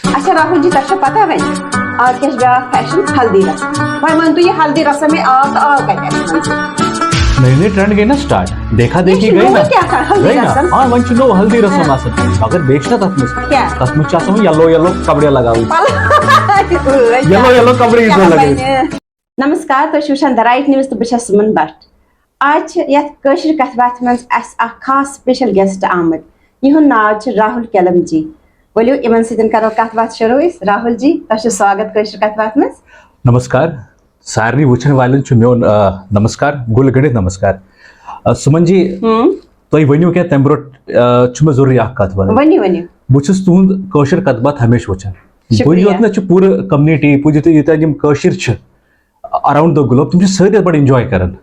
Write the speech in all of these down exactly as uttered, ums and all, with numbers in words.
اچھا راہُل جی، تۄہہِ چھا پتہ وۄنۍ آز کیٛاہ چھُ بیٛاکھ فیشن؟ ہلدی رسم۔ وۄنۍ ؤنۍ تو، یہِ ہلدی رسم ہے آو تہٕ آو کتہِ اَتھ منٛز؟ نٔے نٔے ٹرینڈ گٔے نا سٹارٹ۔ دیکھا دیکھی گٔے نا۔ ہلدی رسم۔ ہاں، وۄنۍ چھُ نوٚو ہلدی رسم آسان۔ مگر بیٚیہِ چھُنہ تَتھ منٛز، کیٛاہ؟ تَتھ منٛز چھُ آسان یَلو یَلو کپڑے لگاوٕنۍ۔ پل- یَلو یَلو کپڑے یُس زَن لگٲوِتھ۔ نمسکار، تُہۍ چھِو وٕچھان The Right News تہٕ بہٕ چھَس سُمن بٹ۔ آز چھِ یَتھ کٲشِر کتھ باتھِ منٛز اَسہِ اکھ خاص سپیشل گیسٹ آمٕتۍ۔ یِہُنٛد ناو چھُ راہُل کیلم جی۔ ؤلِو، یِمن سۭتۍ کرو کتھ باتھ شروع أسۍ۔ راہُل جی، تۄہہِ چھُ سواگت کٲشِر کتھ باتھِ منٛز۔ نمسکار۔ سارنٕے وٕچھن والٮ۪ن چھُ میون، آ، نمسکار، گُلہٕ گٔنٛڈِتھ نمسکار۔ آ، سُمن جی، ہُم۔ تُہۍ ؤنِو کینٛہہ، تَمہِ برونٛٹھ، آ، چھُ مےٚ ضروٗری اکھ کتھ وَنٕنۍ۔ ؤنِو، ؤنِو۔ بہٕ چھُس تُہُنٛد کٲشِر کتھ باتھ ہمیشہِ وٕچھان۔ بہٕ شُکریہ۔ یوت نہ چھُ پوٗرٕ کمنِٹی، بہٕ یوت یوٗتاہ یِم کٲشِر چھِ around the globe، تِم چھِ سٲری اَتھ بڑٕ enjoy کران۔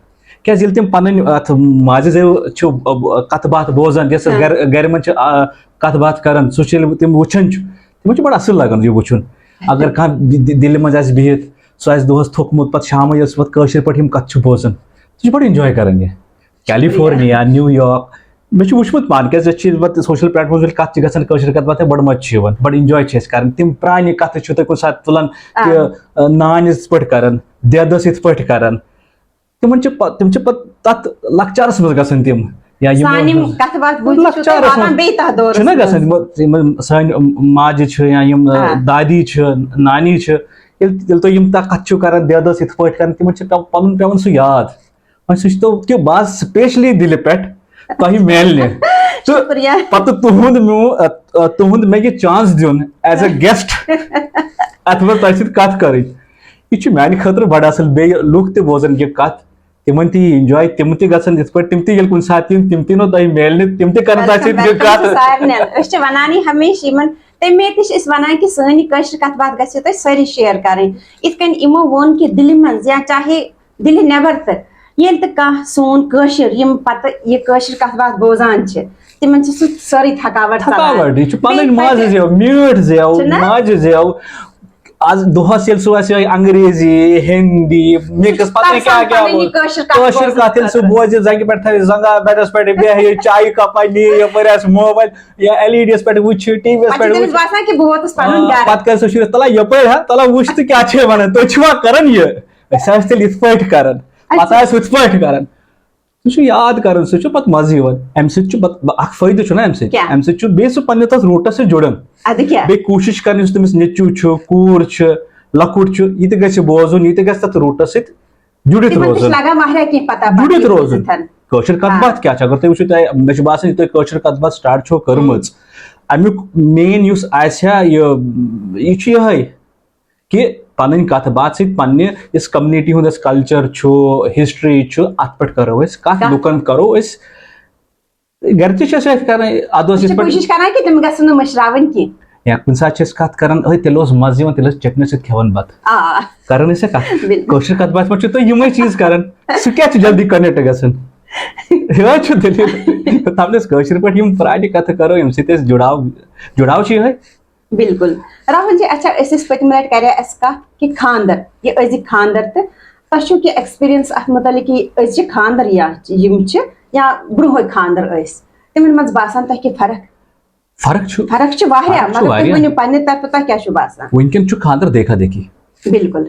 کیازِ ییٚلہِ تِم پنٕنۍ اتھ ماجہِ زیو چھِ، آ، کتھ باتھ بوزان، یۄس أسۍ ہاں۔ گرِ، گرِ منٛز چھِ، آ، کتھ باتھ کران، سُہ چھِ ییٚلہِ تِم وٕچھان چھِ، تِمن چھُ بڑٕ اصٕل لگان یہِ وٕچھُن۔ اگر کانٛہہ دِ-، دِ-، دِلہِ منٛز آسہِ بِہِتھ، سُہ آسہِ دۄہس تھوٚکمُت، پتہٕ شامن ییٚلہِ سُہ پتہٕ کٲشِر پٲٹھۍ یِم کتھٕ چھِ بوزان، سُہ چھُ بڑٕ enjoy کران یہِ۔ کیلیفورنیا، نیو یارک، مےٚ چھُ وٕچھمُت پانہٕ، کیازِ أسۍ چھِ پتہٕ social platform ییٚلہِ کتھ چھِ گژھان کٲشِر کتھ باتھ، بڑٕ مزٕ چھُ یِوان، بڑٕ enjoy چھِ أسۍ کران۔ تِم پرانہِ کتھٕ چھِو تُہۍ کُنہِ ساتہٕ تُلان، آ۔ کہِ، آ، نانۍ یِتھ پٲٹھۍ کران، دٮ۪دس یِتھ پٲٹھۍ کران۔ تِمن چھِ پتہٕ، تِم چھِ پتہٕ تتھ لۄکچارس منٛز گژھان تِم، یا یِم سانہِ یِم کتھٕ باتھ بوٗزِتھ چھِو تُہۍ لۄکچارس واتان منٛز بیٚیہِ تتھ دورس چھُنہ منٛز۔ گژھان، یِم، یِم سٲنۍ ماجہِ چھِ یا یِم، آ، آ۔ دادی چھِ، نانی چھِ، ییٚلہِ، ییٚلہِ تُہۍ یِم تتھ کتھٕ چھِو کران، دٮ۪دس یِتھ پٲٹھۍ کران، تِمن چھِ پتہٕ پنُن پٮ۪وان سُہ یاد۔ وۄنۍ سُہ چھُ تو، تہِ بہٕ آز specially دِلہِ پٮ۪ٹھ تۄہہِ میلنہِ۔ تہٕ شُکریہ۔ پتہٕ تُہُنٛد میون، ا، ا، تُہُنٛد مےٚ یہِ chance دیُن as a guest، اتھ منٛز تۄہہِ سۭتۍ کتھ کرٕنۍ۔ یہِ چھُ میانہِ خٲطرٕ بڑٕ اصل۔ بیٚیہِ لُکھ تہِ بوزن یہِ کتھ، تِمن تہِ یی enjoy، تِم تہِ گژھن یِتھ پٲٹھۍ، تِم تہِ ییٚلہِ کُنہِ ساتہٕ یِن، تِم تہِ یِنو تۄہہِ میلنہِ، تِم تہِ کرن تۄہہِ سۭتۍ یہِ کتھ۔ سارنٮ۪ن۔ أسۍ چھِ ونان یہِ ہمیشہِ یِمن، تَمے تہِ چھِ أسۍ ونان کہِ سٲنۍ یہِ کٲشِر کتھ باتھ گژھِ تۄہہِ سٲری share کرٕنۍ۔ یِتھ کٔنۍ یِمو ووٚن کہِ دِلہِ منٛز یا چاہے دِلہِ نٮ۪بر تہِ، ییٚلہِ تہِ کانٛہہ سون کٲشِر، یِم پتہٕ یہِ کٲشِر کتھ باتھ بوزان چھِ، تِمن چھِ سُہ سٲرٕے تھکاوٹ ژلان۔ تھکاوٹ، یہِ چھُ پنٕنۍ بیٚیہِ ماجہِ پتہٕ زٮ۪و، میٖٹھ زٮ۪و، چھُنہ؟ ماجہِ زٮ۪و۔ از دۄہس ییٚلہِ سُہ آسہِ انگریزی، ہندی، mix، پتہ پتہٕ کیٛاہ سۄ کیٛاہ پنٕنۍ ووت۔ یہِ کٲشِر کتھ کٲشِر بوزنہٕ کتھ ییٚلہِ سُہ خٲطرٕ۔ بوزِ، زنگہِ پٮ۪ٹھ تھاوِ زنگا، بیڈس پٮ۪ٹھ بیٚہہِ، چایہِ کپا نِیہِ، یپٲرۍ آسہِ موبایل یا ایل ای ڈی یس پٮ۪ٹھ وٕچھِ، ٹی وی یس پتہٕ چھُ پٮ۪ٹھ تٔمِس وٕچھِ۔ باسان کہِ بہٕ ووتُس پنُن آ، گرٕ۔ پتہٕ کرِ سُہ شُرِس، تلا یپٲرۍ ہا، تلا وٕچھ تہٕ کیٛاہ چھِ وَنان، تُہۍ چھِوا کران یہِ؟ أسۍ ٲسۍ تیٚلہِ یِتھ پٲٹھۍ کران، اچھا۔ پتہٕ ٲسۍ ہُتھ پٲٹھۍ کران۔ سُہ چھُ یاد کران، سُہ چھُ پتہٕ مزٕ یِوان۔ امہِ سۭتۍ چھُ پتہٕ اکھ فٲیدٕ چھُنہ امہِ سۭتۍ، کیٛاہ؟ امہِ سۭتۍ چھُ بیٚیہِ سُہ پننہِ تتھ روٗٹس سۭتۍ جُڑان۔ ادٕ کیٛاہ؟ بیٚیہِ کوٗشش کرٕنۍ، یُس تٔمِس نیٚچوٗ چھُ، کوٗر چھِ، لۄکُٹ چھُ، یہِ تہِ گژھِ بوزُن، یہِ تہِ گژھِ تتھ روٗٹس سۭتۍ جُڑِتھ تِمن تہِ چھِ روزُن۔ لگان واریاہ کینٛہہ پتہ پتہ جُڑِتھ ییٚمہِ روزُن۔ سۭتۍ۔ کٲشِر کتھ آ۔ باتھ کیٛاہ چھِ؟ اگر تُہۍ وٕچھِو، تۄہہِ، مےٚ چھُ باسان، یہِ تۄہہِ کٲشِر کتھ باتھ start چھو کٔرمٕژ، امیُک main یُس آسہِ ہا، یہِ، یہِ چھُ یِہوٚے کہِ پنٕنۍ کتھ باتھ سۭتۍ پننہِ یُس community ہُنٛد اَسہِ culture چھُ، history چھُ، اتھ پٮ۪ٹھ کرو أسۍ کتھ، کتھ۔ لُکن کرو أسۍ، گرِ تہِ چھِ أسۍ اَتھ کران، ادٕ اوس أسۍ یِتھ چھِ پٲٹھۍ کوٗشِش کران کہِ تِم گژھن نہٕ مٔشراوٕنۍ کینٛہہ۔ یا کُنہِ ساتہٕ چھِ أسۍ کتھ کران، أے تیٚلہِ اوس مزٕ یِوان، تیٚلہِ ٲسۍ چٹنہِ سۭتۍ کھٮ۪وان بتہٕ۔ آ۔ کران ٲسۍ سا کتھ؟ بِلکُل۔ کٲشِر کتھ باتھ منٛز چھِ تُہۍ یِمے چیٖز کران، سُہ کیٛاہ چھُ جلدی connect گژھان؟ یِہوٚے چھُ دٔلیٖل۔ تھاونس کٲشِر پٲٹھۍ یِم پرانہِ کتھٕ کرو، ییٚمہِ سۭتۍ أسۍ جُڑاو، جُڑاو چھُ یِہوٚے۔ بِلکُل۔ راہُل جی، اچھا، أسۍ ٲسۍ پٔتمہِ لٹہِ کرے اَسہِ کتھ کہِ خانٛدر، یہِ أزِکۍ خانٛدر تہٕ تۄہہِ چھُو کینٛہہ experience اتھ مُتعلق کہِ أزچہِ خانٛدر یا یِم چھِ یا برٛونٛہٕے خانٛدر ٲسۍ، تِمن منٛز باسان تۄہہِ کینٛہہ فرق؟ فرق چھُ۔ فرق چھِ واریاہ، فرق چھُ مگر تُہۍ واریاہ۔ ؤنِو پننہِ طرفہٕ تۄہہِ کیٛاہ چھُو باسان؟ وٕنکٮ۪ن چھُ خانٛدر دیکھا دیکھی۔ بِلکُل۔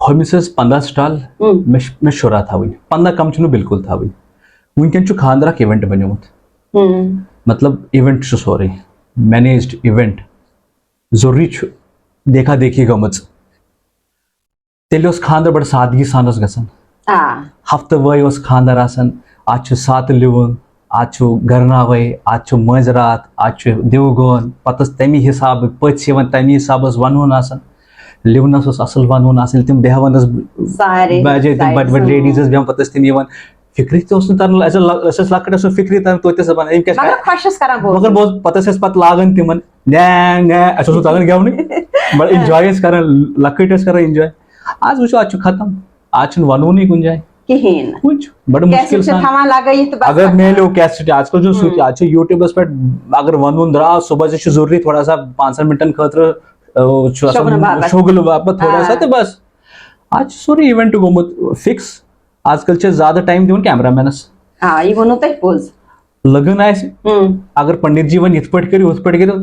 ہُمِس ٲسۍ پنٛداہ stall، ہُم۔ مےٚ چھِ، مےٚ چھِ شُراہ تھاوٕنۍ، پنٛداہ کم چھُنہٕ بِلکُل تھاوٕنۍ۔ وٕنکٮ۪ن چھُ خانٛدر اکھ event بنیومُت۔ ہُم۔ مطلب event چھُ سورُے، managed event۔ ضروٗری چھُ دیکھا دیکھی گٔمٕژ۔ تیٚلہِ اوس خانٛدر بڑٕ سادگی سان اوس گژھان۔ آ۔ ہفتہٕ وٲے اوس خانٛدر آسان، اتھ چھُ ساتہٕ لِوُن، اتھ چھُ گرناوے، اتھ چھُ مٲنٛزِ راتھ، اتھ چھُ دیوگون، پتہٕ ٲس تمی حسابہٕ پٔژھۍ یِوان، تمی حسابہٕ اوس ونُن آسان۔ لِونس اوس اصل ونُن آسان، ییٚلہِ تِم بیہوان ٲس سارے، بجے، تِم سارے بڑِ بڑِ سٲری۔ Ladies ٲسۍ بیہوان، پتہٕ ٲسۍ تِم یِوان۔ فکرِ تہِ اوس نہٕ تران، أسۍ ٲسۍ لۄ-، أسۍ ٲسۍ لۄکٕٹۍ، ٲسۍ نہٕ فکرِ تران توتہِ ٲسۍ دپان، أمۍ کیٛاہ چھِ مگر کران؟ خۄش چھُس کران بوزُن۔ مگر بوز، پتہٕ ٲسۍ أسۍ پتہٕ لاگان تِمن، نے، نے، اَسہِ اوس نہٕ تگان گٮ۪ونٕے۔ بڑٕ آ۔ Enjoy ٲسۍ کران، لۄکٕٹۍ ٲسۍ کران enjoy۔ آز وٕچھو، آز چھُ ختم، آز چھُنہٕ ونوُنٕے کُنہِ جایہِ۔ کِہیٖنۍ نہٕ۔ کُنہِ چھُ، بڑٕ مُشکل کیسٹ چھِ سان۔ تھاوان لگٲیِتھ تہٕ بس اگر ختم۔ میلیو کیسٹ، آز کل چھُنہٕ سُہ تہِ، ہُم۔ آز چھُ YouTubeس پٮ۪ٹھ، اگر ونُن درٛاو، صُبحس چھُ ضروٗری تھوڑا سا پانٛژن منٹن خٲطرٕ، آ، چھُ آسان شۄنٛگنہٕ باپتھ۔ شۄنٛگنہٕ باپتھ تھوڑا سا آ۔ تہٕ بس۔ آز چھُ سورُے event گوٚمُت fix۔ آز کل چھِ زیادٕ time دِوان cameramanس۔ آ، یہِ ووٚنوٕ تۄہہِ پوٚز۔ لگن آسہِ، ہُم۔ اگر پنڈت جی ونہِ یِتھ پٲٹھۍ کٔرِو، ہُتھ پٲٹھۍ کٔرِو،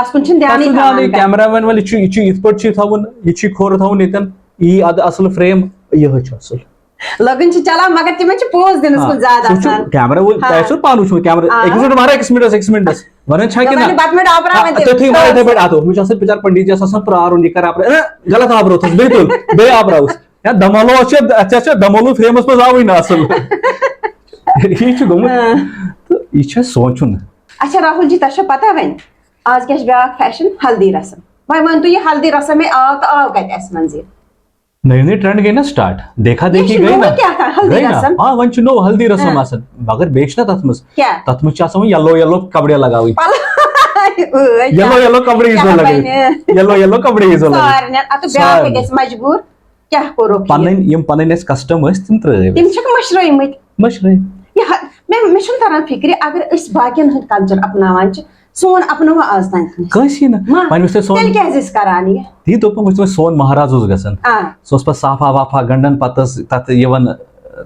تَس کُن چھُنہٕ دھیانٕے تھاوان کانٛہہ۔ کیمرہ مین وٲلۍ، یہِ چھُ، یہِ چھُ یِتھ پٲٹھۍ چھُ یہِ تھاوُن، یہِ چھُ یہِ کھوٚر تھاوُن ییٚتٮ۪ن، یی اَدٕ اَصٕل فریم، یِہوٚے چھُ اَصٕل۔ لگان چھِ چلان، مگر تِمن چھِ pose دِنَس کُن زیادٕ آسان۔ کیمرہ وٲلۍ، آ۔ تۄہہِ آسیو پانہٕ وٕچھمُت کیمرہ، آ۔ أکِس مِنٹ مارا، أکِس مِنٹَس، أکِس مِنٹَس۔ وَنان چھا کہِ یِمَن نہ؟ چھِ بَتہٕ مِنٹ آپراوان آ، تِم۔ تٔتھی مارا یِتھَے پٲٹھۍ اَتھو، ہُمِس چھُ آسان بِچار پنڈِت جی یَس آسان پرٛارُن، یہِ کَر آپرا-، نہ، غلط آپروتھَس، بِلکُل، بیٚیہِ آپراوُس۔ یا دمالو چھِ، اَتھ چھِ دمالو فریمَس منٛز آوٕے نہٕ اَصٕل۔ یی چھُ گوٚمُت۔ آ۔ تہٕ یہِ چھُ اَسہِ سونٛچُن۔ اچھا راہُل جی، تۄہہِ چھا پَتہ وۄنۍ آز کیٛاہ چھُ بیٛاکھ فیشن؟ ہلدی رسم۔ وۄنۍ ؤنۍ تو، یہِ ہلدی رسم ہے آو تہٕ آو کَتہِ اَسہِ منٛز یہِ؟ نٔے نٔے ٹرینڈ گٔے نا سٹارٹ، دیکھا یہِ دیکھی چھُ گٔے نوٚوُے نا؟ کیٛاہ تام، ہلدی گٔے نا؟ رسم۔ آ، وۄنۍ چھُ نوٚو ہلدی رسم ہاں۔ آسان، مگر بیٚیہِ چھُنہ تَتھ منٛز، کیٛاہ؟ تَتھ منٛز چھِ آسان وۄنۍ یَلو یَلو کپڑے لگاوٕنۍ۔ پَلو۔ ٲے، یَلو یَلو کپڑے ییٖزو کیٛاہ لگٲوِتھ۔ بَنہِ؟ یَلو یَلو کپڑے ییٖزو لگٲوِتھ۔ سارنٕے۔ اَدٕ بیٛاکھ سارنٕے۔ گژھِ مجبوٗر، کیٛاہ کوٚرُکھ یہِ؟ پَنٕنۍ، یِم پَنٕنۍ اَسہِ کسٹم ٲسۍ، تِم ترٛٲوۍ۔ تِم چھِکھ مٔشرٲومٕتۍ۔ مٔشرٲوۍ۔ یہِ ہا-، مےٚ، مےٚ چھُنہٕ تران فِکرِ، اگر أسۍ باقین ہٕنٛدۍ کلچر اپناوان چھِ، سون اپناوو آز تام کٲنٛسہِ؟ کٲنٛسی نہٕ۔ ما، وۄنۍ وٕچھ تۄہہِ سون تیٚلہِ کیٛازِ أسۍ کران یہِ؟ تی دوٚپمَو، وٕچھ تۄہہِ سون مہراز اوس گژھان۔ آ۔ سُہ اوس پَتہٕ صافا وافا گنٛڈان، پَتہٕ ٲس تَتھ یِوان،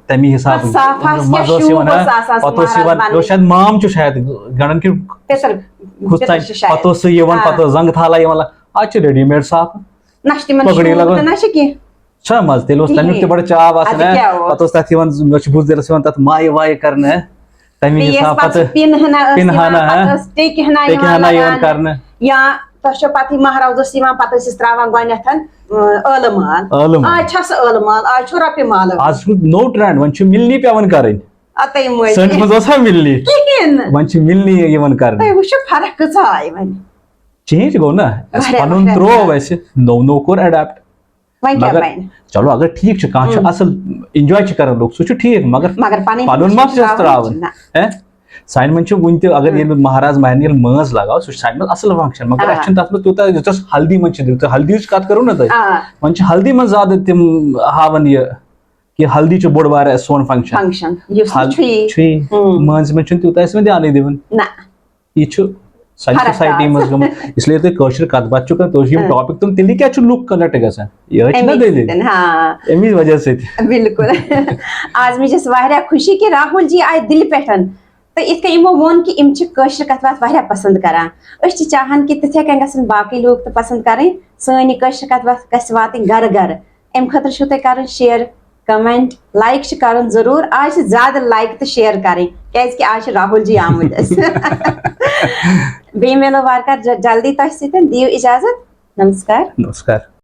تَمی حساب پَتہٕ صافَس مَزٕ کیٛاہ اوس یِوان، شوٗب ہا؟ اوس آسان سُہ پَتہٕ اوس مہراز یِوان، بَننَس۔ یہِ اوس شاید مام چھُ شاید گنٛڈان کِنہٕ پِتٕر، کُس پِتٕر تام، چھُ شاید۔ پَتہٕ اوس سُہ یِوان، آ۔ پَتہٕ ٲس زنٛگہٕ تھالہ یِوان، آز چھِ ریڈی میڈ صاف۔ نہ چھِ تِمن پگڑی شوٗب لگان۔ تہٕ نہ چھِ کینٛہہ۔ چھا مَزٕ؟ تیٚلہِ اوس تَمیُک تہِ کِہیٖنۍ۔ بَڑٕ چاو آسان، اَدٕ ہہ؟ کیٛاہ اوس؟ پَتہٕ اوس تَتھ یِوان، مےٚ چھُ بُزدِلَس یِوان تَتھ مایہِ وایہِ کَرنہٕ، ہہ؟ تَمی بیٚیہِ ٲس حساب پَتہٕ پَتہٕ سُہ پِن ہنا ٲس پِن یِوان، ہنا، پَتہٕ ہہ؟ ٲس ٹیٚکہِ ہنا ٹیٚکہِ یِوان ہنا یِوان لَگاونہٕ۔ کَرنہٕ۔ یا تۄہہِ چھو پَتہٕے، مہراز اوس یِوان، پَتہٕ ٲسۍ أسۍ ترٛاوان گۄڈٕنٮ۪تھ، اۭں، ٲلہٕ مال۔ ٲلہٕ مال۔ آز چھا سُہ ٲلہٕ مال؟ آز چھُ رۄپیہِ مال۔ آز چھُ نوٚو ٹرینڈ، وۄنۍ چھُ مِلنی پٮ۪وان کَرٕنۍ۔ اَتے مٔنٛزۍ۔ سٲنِس منٛز ٲس ہا مِلنی؟ کِہیٖنۍ نہٕ۔ وۄنۍ چھِ مِلنی یِوان کَرنہٕ۔ تۄہہِ وٕچھِو فرق کۭژاہ آیہِ وۄنۍ۔ چینج گوٚو نا، اَسہِ واریاہ پَنُن فرق۔ ترٛوو اَسہِ، نوٚو نوٚو کوٚر اڈاپٹ۔ وۄنۍ کیٛاہ مگر بَنہِ؟ چلو، اگر ٹھیٖک چھُ، کانٛہہ چھُ ہُم۔ اَصٕل، enjoy چھِ کران لُکھ، سُہ چھُ ٹھیٖک، مگر مگر پَنٕنۍ پَنُن ما function چھِ أسۍ ترٛاوٕنۍ ترٛاوٕنۍ؟ چھِنہ۔ ہے؟ سانہِ منٛز چھِ وُنہِ تہِ، اگر ہُم۔ ییٚلہِ مہراز مہرنہِ ییٚلہِ مٲنٛز لگاو، سُہ چھُ سانہِ منٛز اَصٕل function، مگر آ۔ اَسہِ چھُنہٕ تَتھ منٛز تیوٗتاہ، یُس اَسہِ ہلدی منٛز چھِ، تیوٗتاہ ہلدی ہٕنٛز کَتھ کَرو نہ تۄہہِ۔ آ۔ وۄنۍ چھِ ہلدی منٛز زیادٕ تِم ہاوان یہِ کہِ ہلدی چھُ بوٚڑ بارٕ اَسہِ سون function۔ Function، یُس نہٕ ہل-، چھُیی۔ چھُیی۔ ہُم۔ مٲنٛزِ منٛز چھُنہٕ تیوٗتاہ أسۍ وۄنۍ دیانٕے دِوان۔ نہ۔ یہِ چھُ سانہِ فرق society آسان۔ منٛز گوٚمُت۔ اس لیے تُہۍ کٲشِر کَتھ باتھ چھِو کَران، تُہۍ چھِو یِم اۭں۔ Topic تِم تیٚلی کیٛازِ چھُ لُکھ connect گژھان؟ یِہوٚے چھِنہ اَمے دٔلیٖل۔ سۭتۍ، ہاں۔ اَمی وجہ سۭتۍ۔ بِلکُل۔ آز مےٚ چھَس واریاہ خوشی کہِ راہُل جی آیہِ دِلہِ پٮ۪ٹھ۔ تہٕ یِتھ کٔنۍ یِمو ووٚن کہِ یِم چھِ کٲشِر کَتھ باتھ واریاہ پَسنٛد کَران۔ أسۍ چھِ چاہان کہِ تِتھَے کٔنۍ گژھن باقٕے لوٗکھ تہِ پَسنٛد کَرٕنۍ، سٲنۍ یہِ کٲشِر کَتھ باتھ گژھِ واتٕنۍ گَرٕ گَرٕ۔ اَمہِ خٲطرٕ چھُو تۄہہِ کَرُن share، comment، like چھِ کَرُن ضروٗر۔ آز چھِ زیادٕ like تہٕ share کَرٕنۍ، کیٛازِکہِ آز چھِ راہُل جی آمٕتۍ اَسہِ۔ بیٚیہِ مِلو وارٕ کارٕ ج-، جلدی تۄہہِ سۭتۍ۔ دِیِو اِجازت۔ نمسکار۔ نمسکار۔